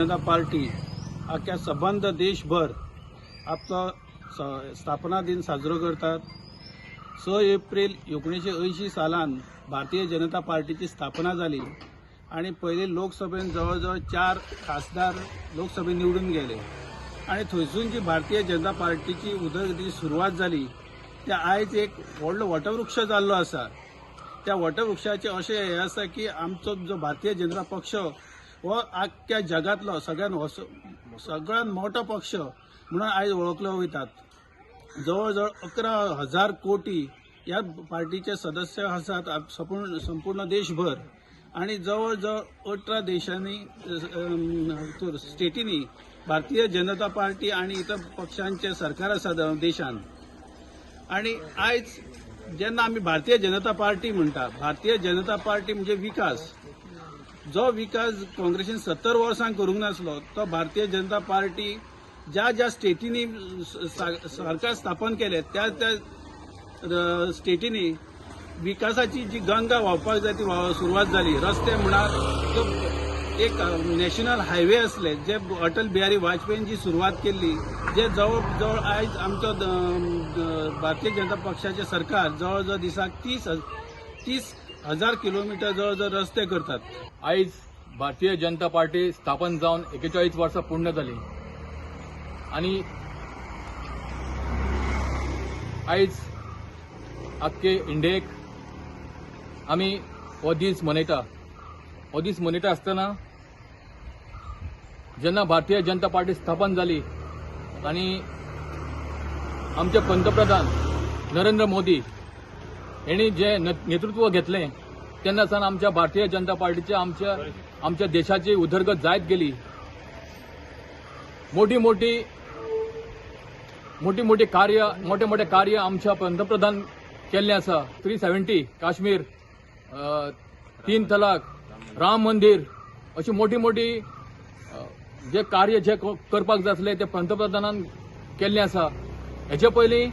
जनता party अख्ख्या सबंद देशभर आपलो स्थापना दिन साजरो करतात. 6 एप्रिल 1980 सालान भारतीय जनता पार्टीची स्थापना जाली आणि पयली लोकसभेन जवळ जवळ 4 खासदार लोकसभेत निवडून गेले आणि थंयसून जी भारतीय जनता पार्टीची उदरगतीची सुरवात जाली ते आयज एक व्हडलो वटवृक्ष जाल्लो आसा. त्या वटवृक्षाचें अशें हें आसा की आमचो जो भारतीय जनता पक्ष हो आख्ख्या जगांतलो सगळ्यात मोठो पक्ष म्हणून आयज वळखलो वयतात. जवळ जवळ 11,000 कोटी ह्या पार्टीचे सदस्य आसात संपूर्ण संपूर्ण देशभर आणि जवळ जवळ 18 देशांनी, स्टेटींनी भारतीय जनता पार्टी आणि इतर पक्षांचे सरकार आसा देशान. आणि आयज जेन्ना आमी भारतीय जनता पार्टी म्हणटा, भारतीय जनता पार्टी म्हणजे विकास. जो विकास काँग्रेसीन 70 वर्सां करूंक नासलो तो भारतीय जनता पार्टी ज्या ज्या स्टेटींनी सरकार स्थापन केले त्या त्या स्टेटींनी विकासाची जी गंगा व्हांवपाक जाय ती सुरवात जाली. रस्ते म्हणात, जो एक नॅशनल हायवे असले जे अटल बिहारी वाजपेयीन जी सुरवात केल्ली, जे जवळ जवळ आयज आमचो भारतीय जनता पक्षाचे सरकार जवळ जवळ दिसाक 30,000 किलोमिटर जवळ जवळ रस्ते करतात. आयज भारतीय जनता पार्टी स्थापन जावन 41 वर्सां पूर्ण जाली आनी आयज आख्खे इंडियेक आमी हो दीस मनयता. हो दीस मनयता आसतना जेन्ना भारतीय जनता पार्टी स्थापन जाली आनी आमचे पंतप्रधान नरेंद्र मोदी हेणी जे नेतृत्व घेतलें तेन्ना सावन आमच्या भारतीय जनता पार्टीचे आमच्या आमच्या देशाची उदरगत जायत गेली. मोठी मोठी मोठी मोठी कार्य, मोठे मोठे कार्य आमच्या पंतप्रधान केल्ले आसा. 370, काश्मीर, तीन तलाक, राम मंदिर अशी मोठी मोठी जे कार्य जे करपाक जाय आसले ते पंतप्रधानान केल्लें आसा. हेचे पयलीं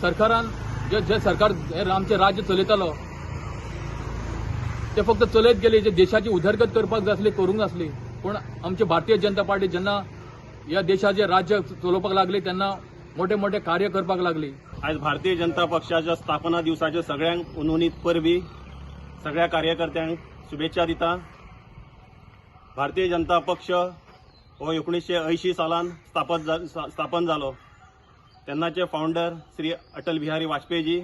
सरकारान जे जे सरकार हे आमचें राज्य चलयतालो ते फक्त चलयत गेले, जे देशाची उदरगत करपाक जाय आसली करूंक नासली. पूण आमची भारतीय जनता पार्टी जेन्ना ह्या देशाचें राज्य चलोवपाक लागली तेन्ना मोठे मोठे कार्य करपाक लागली. आयज भारतीय जनता पक्षाच्या स्थापना दिवसाच्यो सगळ्यांक अनूनीत परबी. सगळ्या कार्यकर्त्यांक शुभेच्छा दिता. भारतीय जनता पक्ष हो 1980 सालान स्थापन जालो. तेन्नाचे फावंडर श्री अटल बिहारी वाजपेयीजी,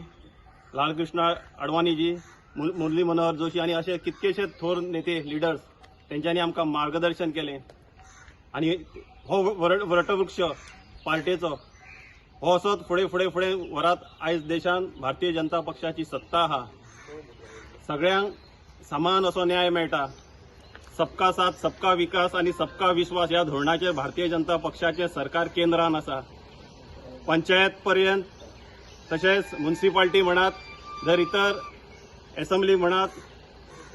लालकृष्ण अडवाणीजी, मुरली मनोहर जोशी आनी असे कितकेशे थोर नेते, लिडर्स, तेंच्यांनी आमकां मार्गदर्शन केलें आनी हो वटवृक्ष पार्टेचो हो असोच फुडें फुडें फुडें व्हरात. आयज देशांत भारतीय जनता पक्षाची सत्ता आहा. सगळ्यांक समान असो न्याय मेळटा. सबका साथ, सबका विकास आनी सबका विश्वास ह्या धोरणाचेर भारतीय जनता पक्षाचें सरकार केंद्रान आसा. पंचायत पर्यंत तशेंच म्युन्सिपाल्टी म्हणात, जर इतर एसेंब्ली म्हणात,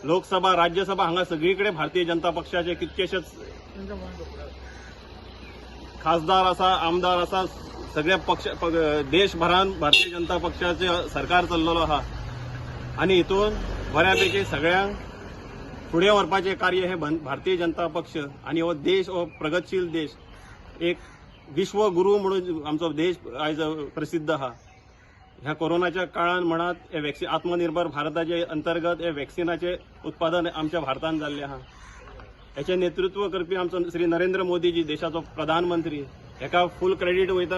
लोकसभा, राज्यसभा, हांगा सगळी कडेन भारतीय जनता पक्षाचे कितकेशेच खासदार आसा, आमदार आसा. सगळ्या पक्ष देशभरान भारतीय जनता पक्षाचे सरकार चल्लेलो आहा आनी हितून बऱ्यापैकी सगळ्यांक फुडें व्हरपाचें कार्य हें भारतीय जनता पक्ष आनी हो देश हो प्रगतशील देश, एक विश्वगुरू म्हणून आमचो देश आयज प्रसिद्ध आहा. ह्या कोरोनाच्या काळान म्हणात, हे वॅक्सिन, आत्मनिर्भर भारताचे अंतर्गत हे वॅक्सिनाचे उत्पादन आमच्या भारतान जाल्लें आहा. हेचें नेतृत्व करपी आमचो श्री नरेंद्र मोदीजी, देशाचो प्रधानमंत्री, हेका फूल क्रेडीट वयता.